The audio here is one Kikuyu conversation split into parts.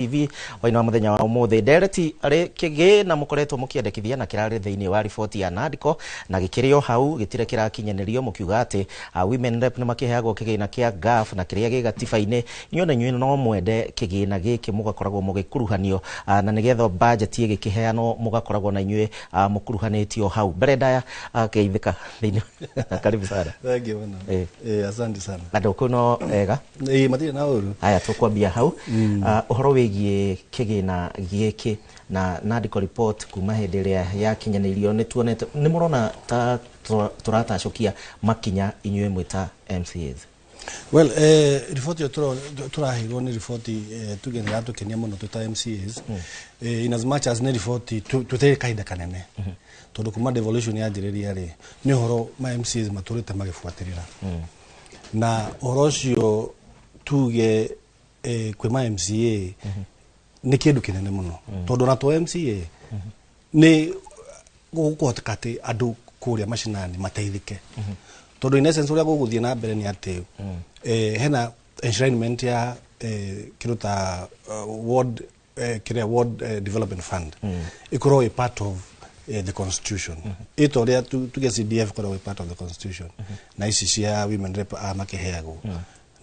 TV hwainĩ wa mũthenya wa ũmũthĩ. Ndereti arĩ kĩgĩ na mũkoretwo mũkĩendekithia na kĩrarĩ thĩinĩ wa riboti ya NADCO na gĩkĩrĩ o hau gĩtirĩ kĩrakinyanĩrio, mũkiuga atĩ women rep nĩ makĩheagwo kĩgĩna kĩa GAF na kĩrĩa gĩ gatiba-inĩ. Inyuĩ na inyuĩ no mwende kĩgĩna gĩkĩ mũgakoragwo mũgĩkuruhanio na nĩgetha budget ĩgĩkĩheanwo mũgakoragwo na inyuĩ mũkuruhanĩtio hau mbere ndaya. Geithĩka thĩinĩ, karibu sana. Thank you bana. Asante sana. Andũ kũu no ega? Matirĩ na ũru. Haya, tũkwambia hau ũhoro wĩgiĩ kĩgĩna gĩkĩ na NADCO report. Kuma hĩndĩ ĩrĩa yakinyanĩirio, nĩ tuonete, nĩ mũrona ta tũratacũkia makinya inyuĩ mwĩ ta MCAs? Well, riboti ĩyo tũraheirwo nĩ riboti tuge nĩ yatũkenia mũno twĩ ta MCAs. In as much as nĩ riboti twetereire kahinda kanene, tondũ kuma devolution yanjĩrĩria rĩ, nĩ ũhoro ma MCAs matũrĩte magĩbuatĩrĩra na ũhoro ũcio. Tuge kwĩ ma MCA nĩ kĩndũ kĩnene mũno, tondũ ona to MCA nĩ gũkũhoteka atĩ andũ kũrĩa macinani mateithĩke, tondũ in essence ũrĩa gũgũthiĩ na mbere nĩ atĩ hena enshrinement ya kĩndũ ta ward kĩrĩa ward development fund ĩkorwo ĩ part of the constitution, ĩta ũrĩa tuge CDF ĩkoragwo ĩ part of the constitution, na ici cia women rep a makĩheagwo.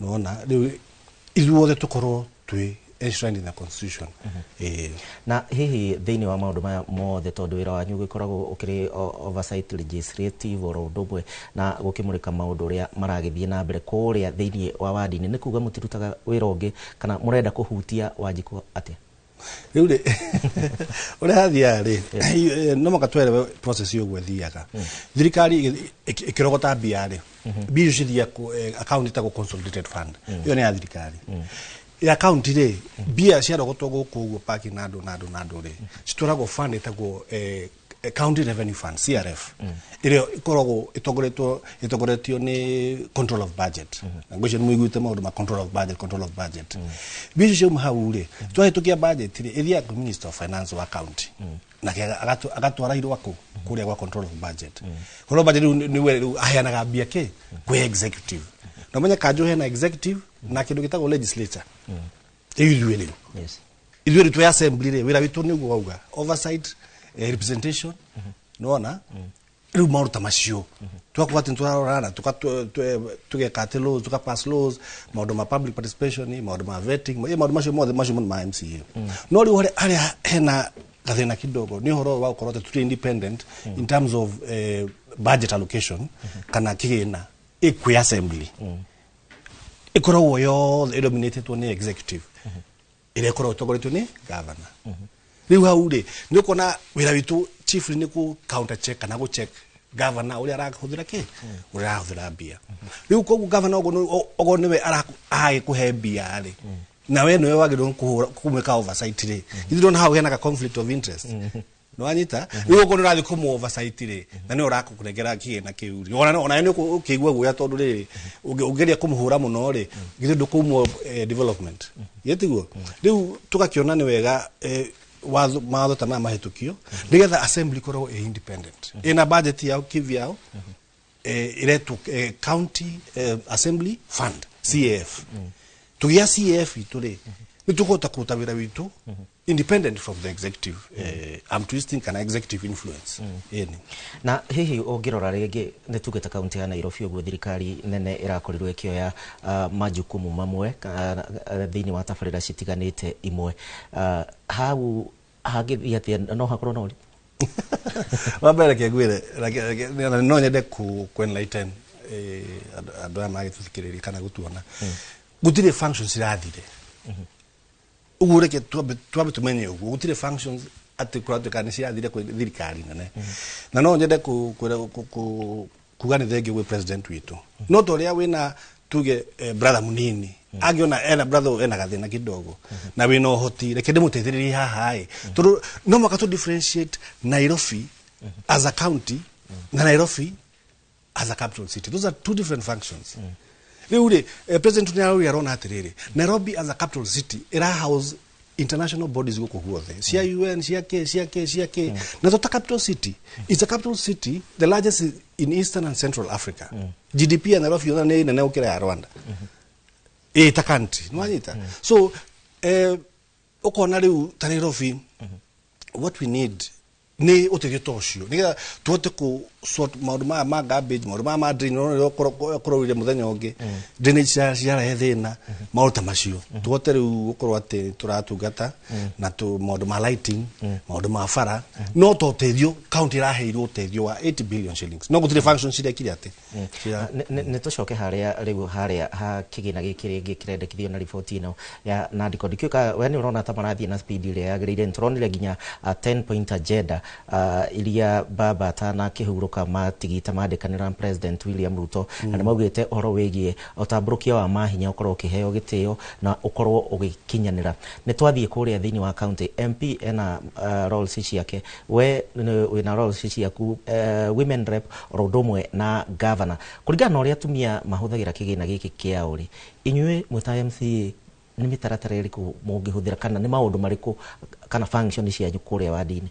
Nĩwona rĩu ithuothe tũkorwo twĩ enshrined in the constitution. Na hihi thĩinĩ wa maũndũ maya mothe, tondũ wĩra wanyu ũgĩkoragwo ũkĩrĩ oversight legislative oro ũndũ ũmwe na gũkĩmũrĩka maũndũ ũrĩa maragĩthiĩ na mbere kũrĩa thĩinĩ wa wandi-inĩ, nĩ kuga mũtirutaga wĩra ũngĩ kana mũrenda kũhutia Wanjikũ atĩa? Rĩu rĩ, ũrĩa hathiaga rĩ, no mũhaka twerewe process ũguo ĩthiaga. Thirikari ĩkĩrogota mbia rĩ, mbia icio cithiaga account ĩtagwo consolidated fund. Ĩyo nĩ ya thirikari. Ya county rĩ, mbia ciarogotwo gũkũ ũguo parking na andũ na andũ na andũ rĩ, citwaragwo fund ĩtagwo County Revenue Fund, CRF, ĩrĩa ĩkoragwo ĩtongoretio nĩ control of budget. Na ngwĩciria nĩ mũiguĩte maũndũ ma control of budget. Control of budget, mbia icio ciauma hau rĩ, twahĩtũkia budget rĩ, ĩthiaga kwĩ minister of finance wa county, nake agatwara irũa kũ kũrĩa gwa control of budget. Control of budget rĩu nĩwe rĩu aheanaga mbia kĩ kwĩ executive. Na ũmenye kanjũ hena executive na kĩndũ gĩtagwo legislature. Rĩu ithuĩ rĩu ithuĩ rĩu twĩ assembly rĩ, wĩra witũ nĩguo wauga oversight, representation. Nĩwona rĩu maũndũ ta macio tũgakorwo atĩ nĩtũrarorana, tũgeka atĩ laws, tuka-pass laws, maũndũ ma public participation, maũndũ ma vetting, maũndũ macio mothe, macio ma MCA. No rĩu harĩa hena gathĩna kidogo nĩ ũhoro wa gũkorwo atĩ tũtirĩ independent in terms of budget allocation kana kĩgĩna ĩkwĩ assembly. Ĩkoragwo yothe ĩdominatĩtwo nĩ executive, ĩrĩa ĩkoragwo ĩtongoretio nĩ governor. Rĩu hau rĩ, nĩ ũkuona wĩra witũ chiefly nĩ kũ counter check kana gũ check governor ũrĩa arahũthĩra kĩ, ũrĩa arahũthĩra mbia. Rĩu koguo governor ogo nĩwe aragĩkũhe mbia rĩ, na we nĩwe wagĩrĩirwo kũmwĩka oversight rĩ, ithuĩ ndona hau hena ka conflict of interest. Nĩwanyita? Rĩu okorwo nĩ ũrathiĩ kũmũ oversight rĩ, na nĩwe ũrakũnengera kĩgĩna kĩu rĩ, ona nĩ ũkĩigua guoya, tondũ rĩrĩ ũngĩgeria kũmũhũra mũno rĩ, githĩ ndũkũmwo development gĩtiguo? Rĩu tũgakĩona nĩ wega watho ta maya mahĩtũkio, nĩgetha assembly ĩkorwo ĩ independent, ĩna budget yao kivyao, ĩretwo county assembly fund, CAF. Tũgĩa CAF itũ rĩ, nĩ tũkũhota kũruta wĩra witũ independent from the executive arm twisting kana executive influence. Ĩni. Na hihi ũngĩrora rĩngĩ, nĩ tuge ta kaunti ya Nairobi ũguo, thirikari nene ĩrakorirwo ĩkĩoya majukumu mamwe thĩinĩ wa tabarĩra citiganĩte imwe, hau hangĩthiĩ atĩa? No hakorwo na ũritũ? Wa mbere, reke ngwĩre, no nyende ku enlighten andũ aya magĩtũthikĩrĩria kana gũtuona. Gũtirĩ functions irathire ũguo. Reke twambe tũmenye ũguo, gũtirĩ functions atĩ kũratuĩka nĩ cirathire kwĩ thirikari nene. Na no nyende kuga nĩ thengio gwĩ president witũ. No ta ũrĩa wĩna tuge brother munini, angĩona ena brother ũyũ ena gathĩna kidogo na wĩna ũhoti, reke ndĩmũteithĩrĩrie haha ĩ, tondũ no mũhaka tũ differentiate Nairobi as a county na Nairobi as a capital city. Those are two different functions. Rĩu rĩ, president nĩ arauga, arona atĩrĩrĩ, Nairobi as a capital city ĩra house international bodies gũkũ guothe, cia UN, cia k cia k cia k na to ta capital city. It's a capital city, the largest in Eastern and Central Africa. GDP ya Nairobi ona nĩ nene gũkĩra ya Rwanda ĩ ta country. Nĩwanyita? So Ũkona rĩu ta Nairobi, what we need nĩ ũteithio ta ũcio nĩgetha tũhote kũ sort maũndũ maya ma garbage, maũndũ maya ma drain, kũraurire mũthenya ũngĩ, drainage cirarehe thĩna, maũndũ ta macio, tũhote rĩu gũkorwo atĩ tũratungata na maũndũ ma lighting, maũndũ ma bara. No to ũteithio, county ĩraheirwo ũteithio wa 80 billion shillings, no gũtirĩ function cirekire atĩ. Nĩ tũcoke harĩa rĩu harĩa ha kĩgĩna gĩkĩ rĩngĩ kĩrendekithio na riboti ĩno ya Nandiko. Ndikĩũĩ kana we nĩ ũrona ta marathiĩ na speed ĩrĩa yagĩrĩire. Nĩ tũronire nginya 10 point agenda iria baba atanakĩhurũka matigite mandĩkanĩra na President William Ruto, na nĩ maugĩte ũhoro wĩgiĩ ũtambũrũkia wa mahinya ũkorwo ũkĩheo gĩtĩo na ũkorwo ũgĩkinyanĩra. Nĩ twathiĩ kũrĩa thĩinĩ wa county, MP ena roles ciake, we wĩna roles ciaku, women rep oro ũndũ ũmwe na governor. Kũringana na ũrĩa atumia mahũthagĩra kĩgĩna gĩkĩ kĩao rĩ, inyuĩ mwĩ ta MCA nĩ mĩtaratara ĩrĩkũ mũngĩhũthĩra, kana nĩ maũndũ marĩkũ kana function cianyu kũrĩa wandi-inĩ?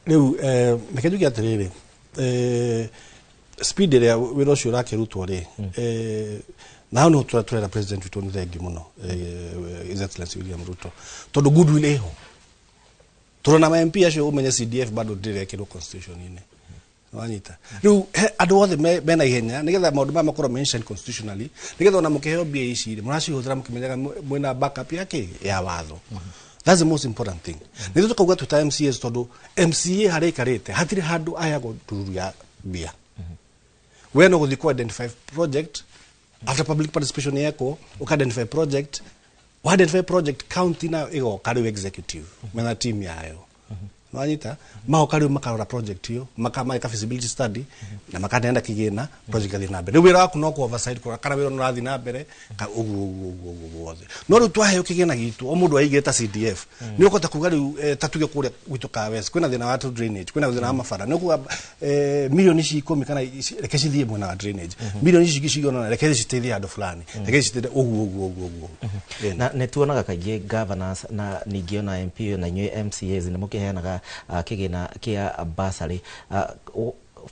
Rĩu reke njuge atĩrĩrĩ, speed ĩrĩa wĩra ũcio ũrakĩrutwo rĩ, na hau nĩho tũrera president witũ nĩ thengi mũno, His Excellency William Ruto, tondũ goodwill ĩho. Tũrona ma MP acio, ũmenye CDF bado ndĩrekĩrwo constitution-inĩ, wanyita? Rĩu andũ othe mena ihenya nĩgetha maũndũ maya makorwo mentioned constitutionally, nĩgetha ona mũkĩheo mbia ici rĩ, mũracihũthĩra mũkĩmenyaga mwĩna backup ya kĩ ya watho. That's the most important thing. Nĩ tũkauga twĩ ta MCAs, tondũ MCA harĩa aikarĩte hatirĩ handũ aheagwo ndururu ya mbia. We no gũthiĩ ku identify project after public participation yekwo, ũka identify project, wa identify project, county nayo ĩgoka rĩu, executive mena team yayo, wanyita? Magoka rĩu makarora project ĩyo, mageka feasibility study na makaneana kĩgĩna, project ĩgathiĩ na mbere. Rĩu wĩra waku no ku oversight, kũrora kana wĩra nĩ ũrathiĩ na mbere ka ũguo ũguo ũguo ũguo wothe. No rĩu twaheo kĩgĩna gitũ, o mũndũ aigĩte ta CDF, nĩ ũkũhota kuga rĩu, ta tuge kũrĩa gwitũ ka West kwĩna thĩna wa drainage, kwĩna thĩna wa mabara, nĩ ũkuga milioni ici 10 kana reke cithiĩ mwena wa drainage, milioni ici ingĩ cigana reke citeithie handũ fulani, reke citeithie ũguo ũguo ũguo ũguo. Na nĩ tuonaga kaingĩ governors na ningĩ ona MP na inyuĩ MCAs nĩ mũkĩheanaga kĩgĩna kĩa bursary.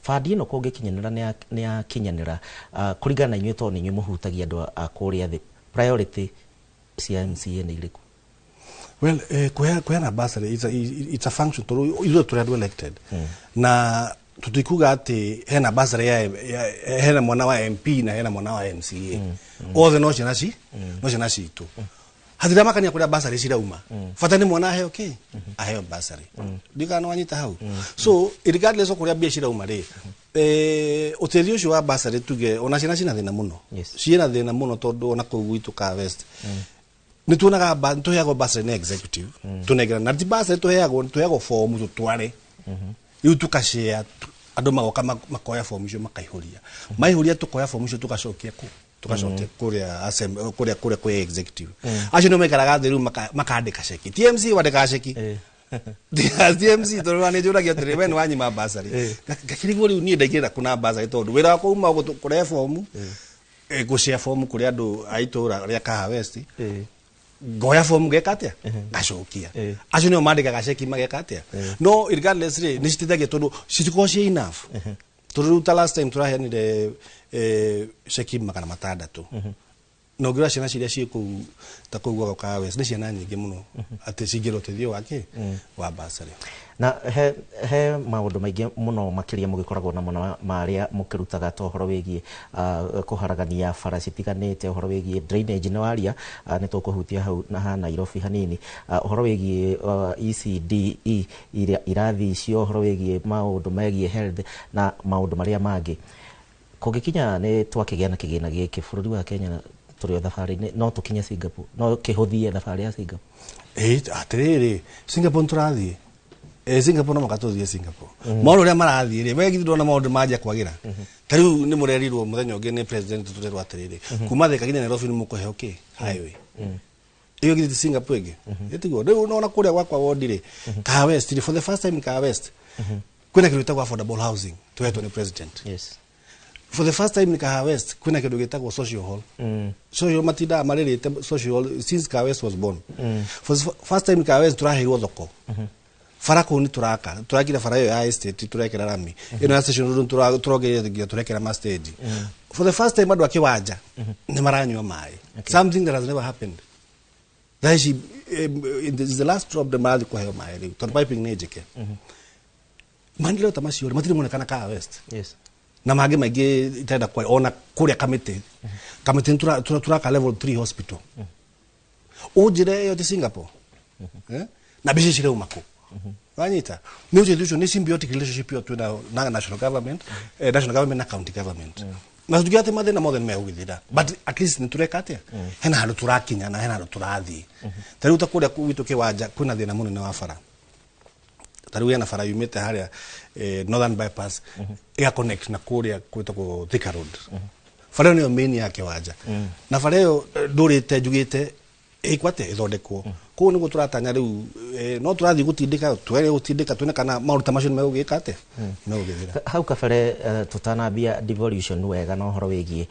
Bandi ĩno kũngĩkinyanĩra nĩ yakinyanĩra, kũringana na inyuĩ, tondũ nĩ inyuĩ mũhutagia andũ a kũrĩa thĩ, priority cia MCA nĩ irĩkũ? Well, kuheana bursary it's a function, tondũ ithuĩ tũrĩ andũ elected na tũtikuga atĩ hena bursary ya hena mwana wa MP na hena mwana wa MCA, othe no ciana citũ. Hatirĩ makania kũrĩa bursary cirauma, bata nĩ mwana aheo kĩ aheo bursary. Ndikana nĩ wanyita hau? So regardless of kũrĩa mbia cirauma rĩ, ũteithio ũcio wa bursary, tuge ona ciana cina thĩna mũno, ciĩna thĩna mũno, tondũ ona kũu gwitũ ka West nĩ tuonaga nĩ tũheagwo bursary nĩ executive, tũnengera, na ti bursary tũheagwo, tũheagwo fomu tũtware. Rĩu tũkashare, andũ magoka makoya fomu icio makaihũria, maihũria tũkoya fomu icio tũgacokia kũ tũgacokia kũrĩa kũrĩa kwĩ executive. Acio nĩo maikaraga thĩ rĩu makandĩka ceki. TMC wandĩkaga ceki, TMC, tondũ nĩ njũragia atĩrĩ, we nĩ wanyima bursary. Ngakĩrigwo rĩu niĩ ndaingĩrĩra kũna bursary, tondũ wĩra wakwa uma kũrehe fomu, gũshare fomu kũrĩ andũ a itũũra rĩa Kahawa West, ngoya fomu ngeka atĩa, ngacokia. Acio nĩo mandĩkaga ceki, mageka atĩa. No regardless rĩ, nĩ citeithagia tondũ citikoragwo ciĩ enough, tondũ rĩu ta last time tũraheanire ceki 600, na ũngĩrora ciana ciria ciĩ kũu ta kũu gwakwa Kahawa West nĩ ciana nyingĩ mũno atĩ cingĩra ũteithio wa kĩ wa bursary. Na he maũndũ maingĩ mũno makĩria mũgĩkoragwo namo na marĩa mũkĩrutaga, ta ũhoro wĩgiĩ kũharagania bara citiganĩte, ũhoro wĩgiĩ drainage nĩ waria, nĩ tũkũhutia hau na ha Nairobi hanini, ũhoro wĩgiĩ ECDE irathi icio, ũhoro wĩgiĩ maũndũ megiĩ health na maũndũ marĩa mangĩ. Kũngĩkinya nĩ twakĩgĩa na kĩgĩna gĩkĩ, bũrũri wa Kenya tũrĩ o thabarĩ-inĩ, no tũkinye Singapore, no kĩhũthie thabarĩ ya Singapore? Ĩ, atĩrĩrĩ, Singapore nĩ tũrathiĩ. Singapore no mũhaka tũthiĩ Singapore. Maũndũ ũrĩa marathiĩ rĩ, we githĩ ndũrona maũndũ manjia kwagĩra? Ta rĩu nĩ mũrerirwo mũthenya ũngĩ nĩ president, tũrerwo atĩrĩrĩ, kuma Thika nginya Nairobi nĩ mũkũheo kĩ highway. Ĩyo githĩ ti Singapore ĩngĩ? Ĩtiguo rĩu nona kũrĩa gwakwa wondi rĩ, Kahawa West rĩ, for the first time Kahawa West kwĩna kĩndũ gĩtagwo affordable housing tũhetwo nĩ president. For the first time in Kahawa West kwĩna kĩndũ gĩtagwo social hall. Social matindaga marĩrĩte social hall since Kahawa West was born. For the first time in Kahawa West tũraheirwo thoko. Bara kũu nĩ tũraka, tũrakire bara ĩyo ya estate, tũrekĩra rami ĩno ya station road, tũrongereire nginya tũrekĩra ma stage. For the first time andũ a kĩwanja nĩ maranyua maĩ, something that has never happened. Thaa ici is the last drop the marathi kũheo maĩ rĩu tondũ piping nĩ njĩke. Maendeleo ta macio rĩ matirĩ monekana Kahawa West. Na mangĩ maingĩ itarenda kwaria ona kũrĩa Kamĩtĩ. Kamĩtĩ nĩ tũraka level 3 hospital. Ũnjĩre ĩyo ti Singapore. Eh? Na mbeca cirauma kũ? Wanyita? Nĩ ũcio ũcio nĩ symbiotic relationship ĩyo twĩnayo na national government, national government na county government. Na tukiuga atĩ mathĩna mothe nĩ megũgĩthira, but at least nĩ tũreka atĩa? Hena handũ tũrakinya na hena handũ tũrathiĩ. Ta rĩu ta kũrĩa gwitũ kĩwanja kwĩna thĩna mũnene wa bara. Ta rĩu hena bara yumĩte harĩa Northern Bypass ĩga connect na kũrĩa gwĩtagwo Thika Road. Bara ĩyo nĩyo main ya kĩwanja. Na bara ĩyo ndũrĩte njugĩte ĩkwo atĩa ĩthondekwo. Koguo nĩguo tũratanya rĩu no tũrathiĩ gũtindĩka twere gũtindĩka tuone kana maũndũ ta macio nĩ megũgĩka atĩa megũgĩthira. Hau kabere tũtanambia devolution wega na ũhoro wĩgiĩ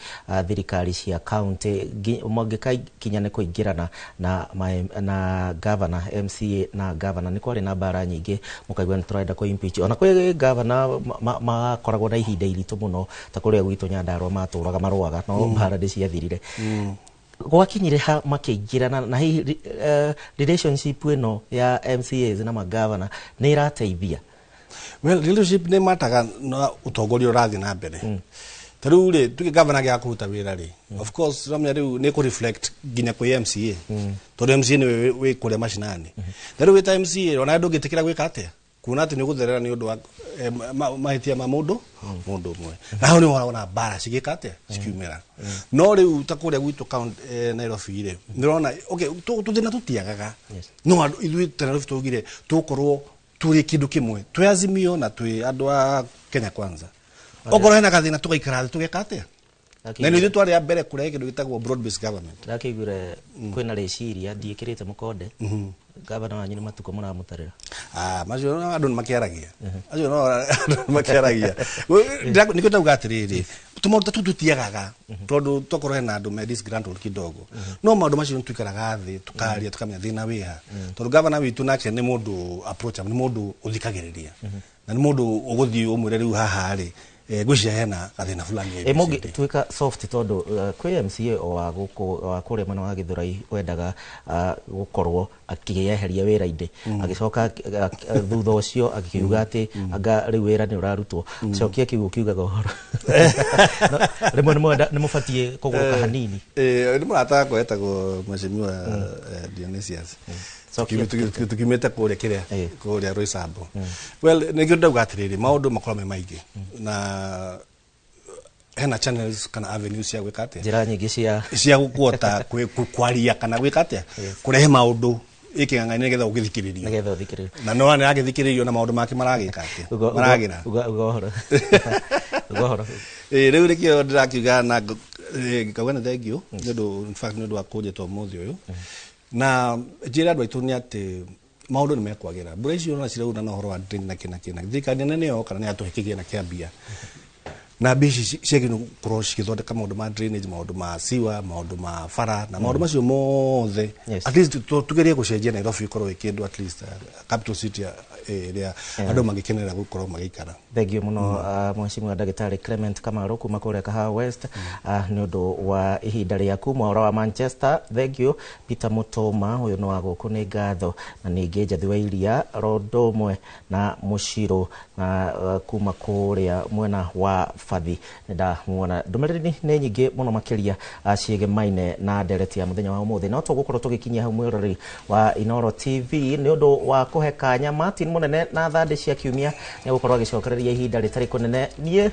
thirikari cia county mangĩkakinya nĩ kũingĩrana na governor, MCA na governor, nĩ kwarĩ na mbara nyingĩ mũkaigua nĩ tũrenda kũ impeach. Ona kwĩ governor makoragwo na ihinda iritũ mũno ta kũrĩa gwitũ Nyandarua matũraga marũaga no mbara nĩ ciathirire. Gwakinyire ha makĩingĩrana na hihi relationship ĩno ya MCAs na magavana nĩ ĩrateithia? Well, leadership nĩ mataga na ũtongoria ũrathiĩ na mbere. Ta rĩu rĩ tuge governor agĩaga kũruta wĩra rĩ, of course ramenya rĩu nĩ kũ reflect nginya kwĩ MCA, tondũ MCA nĩwe wĩ kũrĩa macinani. Ta rĩu wĩ ta MCA ona ndũngĩtĩkĩra gwĩka atĩa kuona atĩ nĩ ũgũtherera nĩ ũndũ wa mahĩtia ma mũndũ ũmwe, na hau nĩ ũrona mbara cigĩka atĩa cikiumĩra. No rĩu ta kũrĩa gwitũ Nairobi rĩ, nĩ ũrona okay tũthĩna tũtiagaga. No andũ ithuĩ ta Nairobi twaugire tũgũkorwo tũrĩ kĩndũ kĩmwe, twĩ Azimio na twĩ andũ a Kenya Kwanza. Okorwo hena gathĩna tũgaikara thĩ tũgeka atĩa, na nĩ ithuĩ twarĩ a mbere kũrehe kĩndũ gĩtagwo broad based government. Ndakĩiguire kwĩna rĩciria ndiĩkĩrĩte mũkonde gavana wanyu nĩ matukũ mũramũtarĩra. Macio andũ nĩ makĩaragia, acio no andũ nĩ makĩaragia. Nĩkĩo ndauga atĩrĩrĩ, tũmaũndũ ta tũu tũtiagaga tondũ tokorwo hena andũ me disgruntled kidogo, no maũndũ macio nĩ tũikaraga thĩ tũkaria tũkamenya thĩna wĩha, tondũ gavana witũ nake nĩ mũndũ approachable, nĩ mũndũ ũthikagĩrĩria na nĩ mũndũ ũgũthiĩ ũmwĩre rĩu haha rĩ ngwĩciria hena gathĩna fulani A, B, C, D. Mũngĩtuĩka soft tondũ kwĩ MCA o wa gũkũ wa kũrĩa mwena wa Gĩthũrai wendaga gũkorwo akĩeheria wĩra-inĩ, agĩcoka thutha ũcio akiuga atĩ anga rĩu wĩra nĩ ũrarutwo, cokia kiugo kiugaga ũhoro. Rĩmwe nĩ mũbatiĩ kũgũrũka hanini. Nĩ mũrata wakwa etagwo Mheshimiwa Dionysius. Tukiumĩte kũrĩa kĩrĩa kũrĩa Roysambu. Well, nĩkĩo ndauga atĩrĩrĩ, maũndũ makoragwo me maingĩ na hena channels kana avenues cia gwĩka atĩa, njĩra nyingĩ cia gũkuota kwaria kana gwĩka atĩa, kũrehe maũndũ ĩkĩng'ang'ani nĩgetha ũgĩthikĩrĩrio, nĩgetha ũthikĩrĩrio, na no nĩ agĩthikĩrĩrio na maũndũ make maragĩka atĩa, maragĩra. Uga ũhoro. Uga ũhoro. Rĩu nĩkĩo ndĩrakiuga na ngauga nĩ thank you nĩ ũndũ, in fact nĩ ũndũ wa kũnjĩta ũmũthĩ ũyũ, na njĩra andũ aitũ nĩ atĩ maũndũ nĩ mekwagĩra. Mbura icio ona ciraura na ũhoro wa drain na kĩna kĩna, thirikari nene nĩyo yoka na nĩ yatũhe kĩgĩna kĩa mbia, na mbia ici ciagĩrĩirwo gũkorwo cigĩthondeka maũndũ ma drainage, maũndũ ma sewer, maũndũ ma bara na maũndũ macio mothe. At least tugerie gũcenjia Nairobi ĩkorwo ĩ kĩndũ at least capital city ĩrĩa andũ mangĩkenera gũkorwo magĩikara. Thank you mũno Mheshimiwa Ndagĩtarĩ Clement Kamaru kuma kũrĩa Kahawa West nĩ ũndũ wa ihinda rĩaku. Mwaura wa Manchester, thank you. Peter Mũtũma ũyũ nĩ wa gũkũ, nĩ ngatho. Na ningĩ Njathi wa Iria Rondo ũmwe na Mũcirũ na kuma kũrĩa mwena wa Bathi nĩ ndamuona. Ndũmĩrĩri nĩ nyingĩ mũno makĩria ciĩgemaine na ndereti ya mũthenya wa ũmũthĩ, no tũgũkorwo tũgĩkinyia hau mwĩroreri wa Inooro TV nĩ ũndũ wa kũhe kanya Martin Mũnene na thandĩ cia kiumia nĩ gũkorwo agĩcokereria ihinda rĩtarĩ kũnene. Niĩ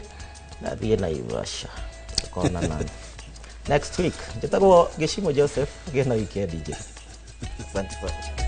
nathiĩ Naivasha tukonana next week. Njĩtagwo Gĩcimo Joseph, gĩa na weekend njega. Asante sana.